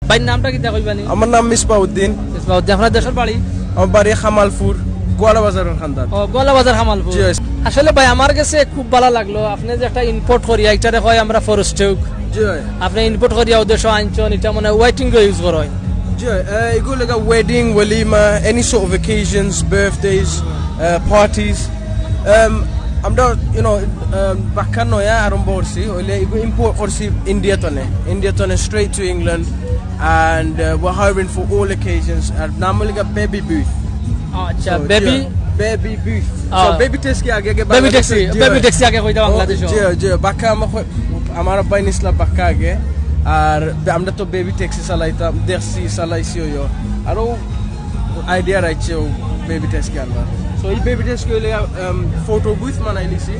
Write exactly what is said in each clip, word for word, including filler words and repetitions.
ভাইর নামটা কিতা কইবানি? আমার নাম মিসবাউদ্দিন। মিসবাউদ্দিন, আপনার দেশর বাড়ি? আমার বাড়ি কামালপুর, গোয়ালা বাজারর কান্দাত। ও, গোয়ালা বাজার কামালপুর। জি, অয়। আসলে ভাই, আমার গেছে খুব ভালা লাগলো। আপনে যে একটা ইম্পোর্ট করিয়া, ইটারে কয় আমরা ফরস্টেউক। জি, অয়। আপনে ইম্পোর্ট করিয়া অউ দেশো আনছইন, ইটা মানে ওয়েডিং-এ ইউজ করা অয়। জি, অয়। এ, ইগু অইলো গিয়া wedding, walima, any sort of occasions, birthdays, uh, parties. Um, আমরা, you know, um, বাক্কা নয়া আরম্ভ করছি, অইলে ইগু ইম্পোর্ট করছি ইন্ডিয়া তনে, ইন্ডিয়া তনে straight to England, and, uh, we're hiring for all occasions. আর নাম অইলো গিয়া বেবি বুথ। আচ্ছা, So, বেবি? জি, বেবি বুথ। So, আহ, বেবি ট্যাক্সি আগে, আগে বেবি বাংলাদেশে, ট্যাক্সি, জি, বেবি অয়। ট্যাক্সি আগে কইতা বাংলাদেশো। জি, জি, বাক্কা আমার, আমার আব্বায় নিছলা বাক্কা আগে। আর আমরা তো বেবি ট্যাক্সি চালাইতাম, দেখছি, চালাইছি অইও। আরো আইডিয়া রাখছে ও বেবি ট্যাক্সি আনবার। So, এই বেবি ট্যাক্সি অইলে, um, ফটো বুথ বানাইলিছি।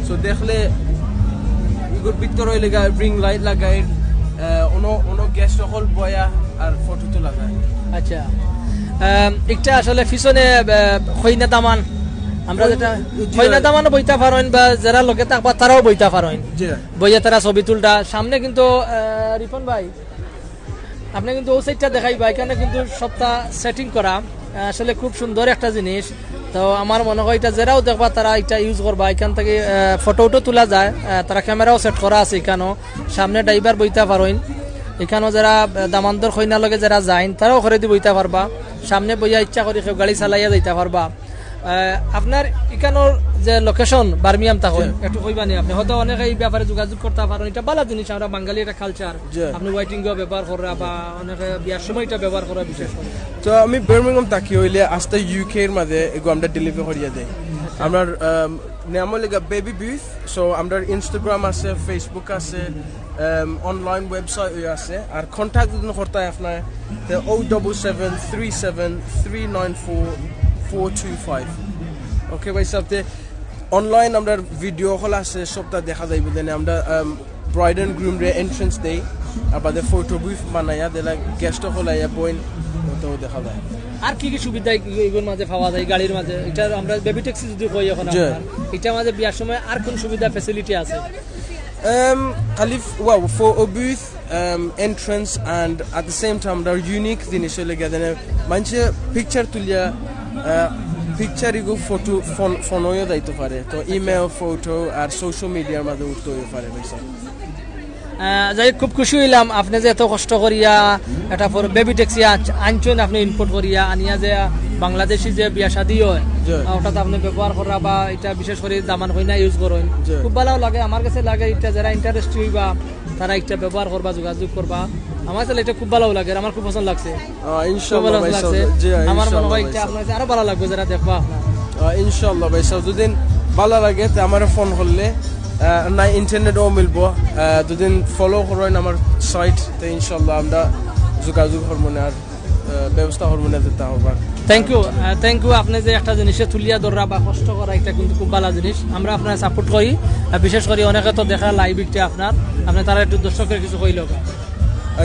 So, দেখলে ইগুর ভিতরে অইলে গিয়া রিং লাইট লাগাই, আহ, অনো, অনো গেস্ট অকল বয়া আর ফটো তোলা যায়। আচ্ছা। আম, একটা আসলে পিছনে, আহ, কইনা দামান, আমরা ওই, যেটা জি, কইনা দামানও বইতা পারইন বা যারা লগে থাকবা তারাও বইতা পারইন। জি। বইয়া তারা ছবি তুলতা। সামনে কিন্তু, আহ, রিপন ভাই, আপনে কিন্তু অউ সাইডটা দেখাইবা, ইখানো কিন্তু সবটা সেটিং করা। আহ, আসলে খুব সুন্দর একটা জিনিস। তো আমার মনে অয় ইটা যারাও দেখবা তারা ইটা ইউজ করবা। ইখান থাকি, আহ, ফটো উটো তুলা যায়, আহ, তারা ক্যামেরাও সেট করা আছে ইখানো। সামনে ড্রাইভার বইতা পারইন। ইখানো যারা, আহ, দামান্দর কইনার লগে যারা যাইন, তারাও অখরেদি বইতা পারবা। সামনে বইয়া ইচ্ছা করি কেউ গাড়ি চালাইয়া যাইতা পারবা। আহ, আপনার ইখানোর যে লোকেশন, বার্মিংহাম তা কইন, জি। একটু কইবানি আপনে? হয়তো অনেকে এই ব্যাপারে যোগাযোগ করতা পারইন, ইটা ভালা জিনিস, আমরা বাঙালি একটা কালচার। জি। আপনে ওয়েডিং-এও ব্যবহার করা বা অনেকে বিয়ার সময় ইটা ব্যবহার করা বিশেষ করি। তো আমি বার্মিংহাম থাকি, অইলে আস্তা ইউকের মাঝে এগু আমরা ডেলিভারি করিয়া দেই। আমরার, আম, নাম অইলো গিয়া বেবি বুথ। So, আমরার Instagram আছে, Facebook আছে, আম, online website-ও আছে। আর contact যদি করতা অয় আপনার, তে oh double seven three seven three nine four four two five। Okay ভাই সাহেব, তে online আমরার ভিডিও অকল আছে, সবটা দেখা যাইবো। Then আমরা, আম, bride and groom রে entrance দেই, আর বাদে ফটো বুথ বানাইয়া দিলা, গেস্ট অকল আইয়া বইন, অতাও দেখা যায়। আর কি কি সুবিধা ই-, ইগুর মাঝে পাওয়া যায় গাড়ির মাঝে? ইটা আমরা বেবি ট্যাক্সি যদি কই অখন জি। আপনার, ইটার মাঝে বিয়ার সময় আর কোন সুবিধা ফ্যাসিলিটি আছে? Um, খালি ফ-, wow, photo booth, um, entrance and at the same time আমরা ইউনিক জিনিস অইলো গিয়া যেন মানষে পিকচার তুলিয়া, আহ, পিকচার ইগু ফটো ফোন, ফোনও যাইতো পারে, তো ইমেইল, ফটো আর সোশ্যাল মিডিয়ার মাঝে উঠতে অইয়া পারে ভাই সাহেব। আহ, যাই হোক, খুব খুশি অইলাম আপনে যে এত কষ্ট করিয়া একটা ফর-, বেবি ট্যাক্সি আন-, আনছইন আপনে ইম্পোর্ট করিয়া আনিয়া যে বাংলাদেশি যে বিয়া শাদী অয়, জি। আহ, অটাত আপনে ব্যবহার করা বা ইটা বিশেষ করি দামান কইনা ইউজ করইন, জি। খুব ভালা লাগে। আমার গেছে লাগে ইটা যারা ইন্টারেস্ট অইবা তারা ইটা ব্যবহার করবা, যোগাযোগ করবা। আমার গেছে ইটা খুব ভালা লাগে, আমার খুব পছন্দ লাগছে। আহ, ইনশাআল্লাহ খুব ভালা ভাই লাগছে। সাহেব, জি, আমার মনে ইনশাআল্লাহ অয় ভাই ইটা সাহেব। আপনার গেছে আরো ভালা লাগবো যারা দেখবা। আহ, ইনশাআল্লাহ ভাই সাহেব, যদি ভালা লাগে তে আমারে ফোন করলে, আহ, না ইন্টারনেটও মিলবো, আহ, যদি ফলো করইন আমার সাইট, তে ইনশাআল্লাহ আমরা যোগাযোগ করমুনে আর, আহ, ব্যবস্থা করমুনে যেটা অইবার। থ্যাংক ইউ, আহ, থ্যাংক ইউ। আপনে যে একটা জিনিসে তুলিয়া ধররা বা কষ্ট করা, ইটা কিন্তু খুব ভালা জিনিস। আমরা আপনারে সাপোর্ট করি, আহ, বিশেষ করি অনেকে তো দেখরা লাইভ ইটা আপনার, আপনে তারা একটু দর্শকরে কিছু কইলে অইবো।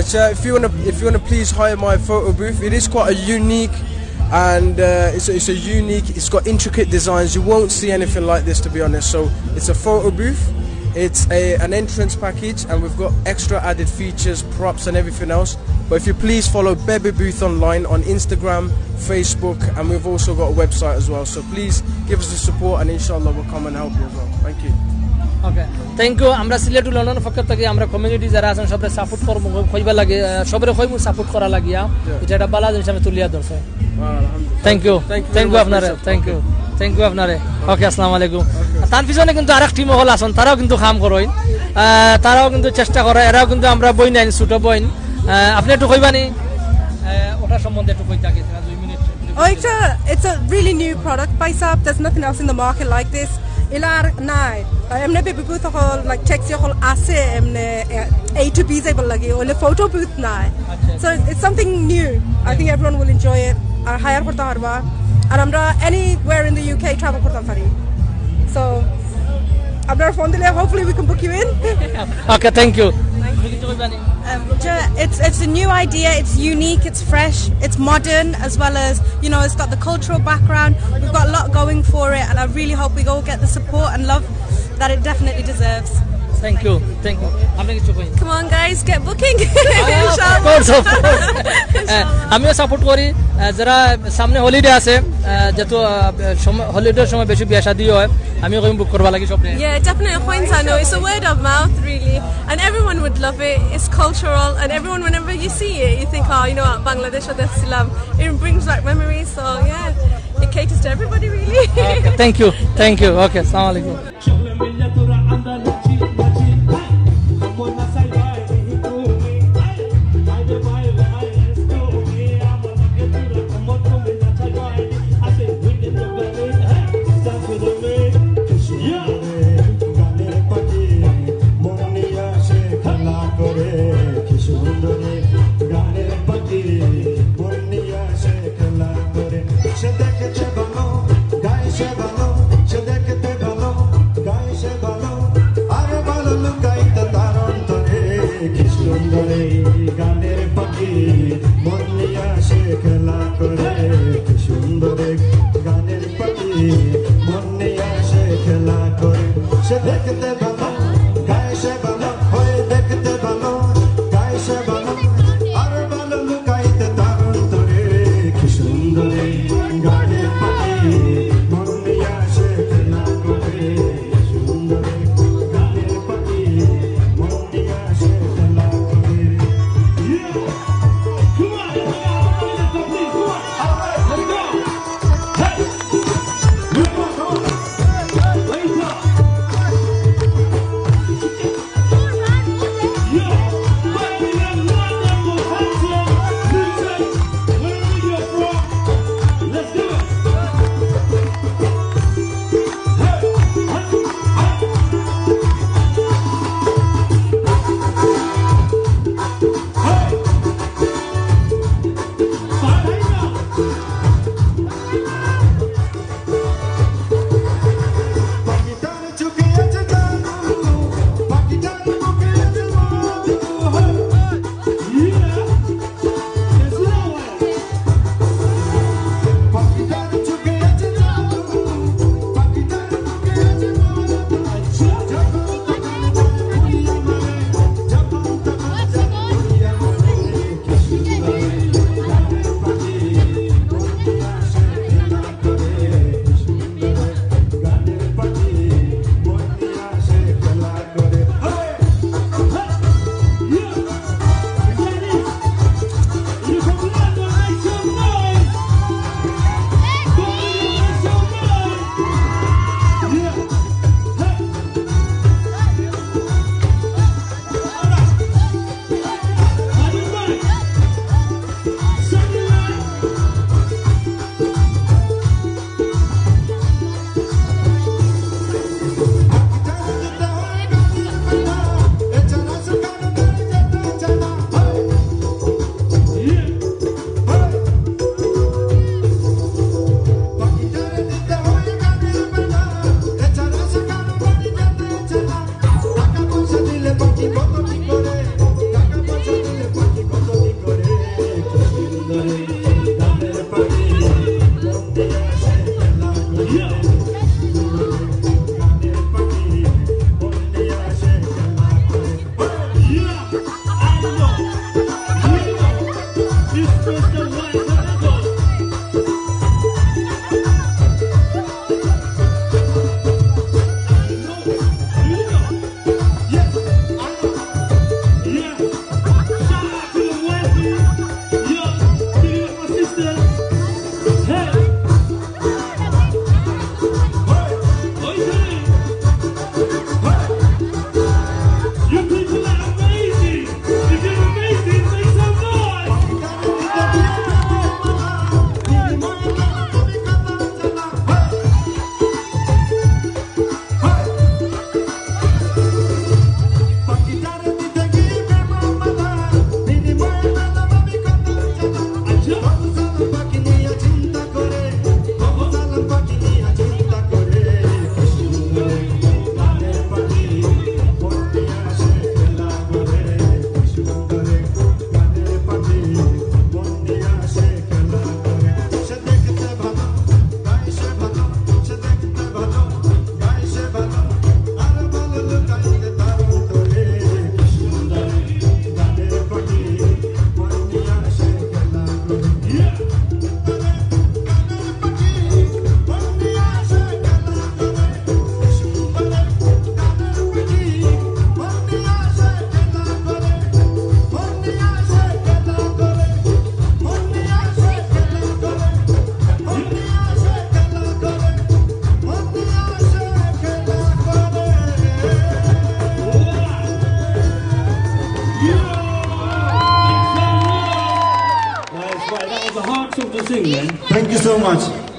Acha, if you wanna, if you wanna please hire my photo booth, it is quite a unique and, uh, it's a, it's a unique. It's got intricate designs. You won't see anything like this, to be honest. So it's a photo booth. It's a an entrance package, and we've got extra added features, props, and everything else. But if you please follow Bebe Booth online on Instagram, Facebook, and we've also got a website as well. So please give us the support, and inshallah we'll come and help you as well. Thank you. Okay, thank you. আমরা Sylhet to London পক্ষ থাকি আমরা কমিউনিটি যারা আছইন সবরে সাপোর্ট করমু, কইবা লাগে, আহ, সবরে কইমু সাপোর্ট করা লাগিয়া। ইটা একটা ভালা জিনিস আমি তুলিয়া ধরছি। আলহামদুলিল্লাহ। Thank you. Thank you very thank you much, আপনারে। ভাই সাহেব। Thank you. থ্যাংক ইউ আপনারে। ওকে, আসসালামু আলাইকুম। ওকে। তার পিছনে কিন্তু আরেক টিম অকল আছইন, তারাও কিন্তু কাম করইন। আহ, তারাও কিন্তু চেষ্টা করে, এরাও কিন্তু আমরা বইন আইন, ছোট বইন। আহ, আপনে একটু কইবানি? আহ, অটার সম্বন্ধে একটু কইতা কি, দুই minute. Oh, it's a, it's a really new product, ভাই সাহেব। There's nothing else in the market like this. ইলা আর নাই। আহ, এমনে বেবি বুথ অকল, like, ট্যাক্সি অকল আছে, এমনে, আহ, A to B যাইবার লাগি, অইলে ফটো বুথ নাই। আচ্ছা। So it's something new. I think everyone will enjoy it. আর হায়ার করতা পারবা। আর আমরা anywhere in the U K travel করতাম পারি। So আপনার ফোন দিলে hopefully we can book you in. Okay, thank you. Um, ju-, it's, it's a new idea, it's unique, it's fresh, it's modern, as well as, you know, it's got the cultural background. We've got a lot going for it, and I really hope we all get the support and love that it definitely deserves. Thank you, thank you. আপনি কিছু কইন। Come on, guys, get booking. Of course, of course. আহ, আমিও support করি। আহ, যারা সামনে হলিডে আছে, আহ, যেহেতু হলিডের সময় বেশি বিয়া শাদী হয়, আমি কইম বুক করবা লাগি সবরে। Yeah, definitely. It's a word of mouth, really, and everyone would love it. It's cultural, and everyone, whenever you see it, you think, "Oh, you know what, Bangladesh or Islam." It brings back memories. So yeah, it caters to everybody, really. Thank you, thank you. Okay, আসসালামু আলাইকুম। Thank you so much.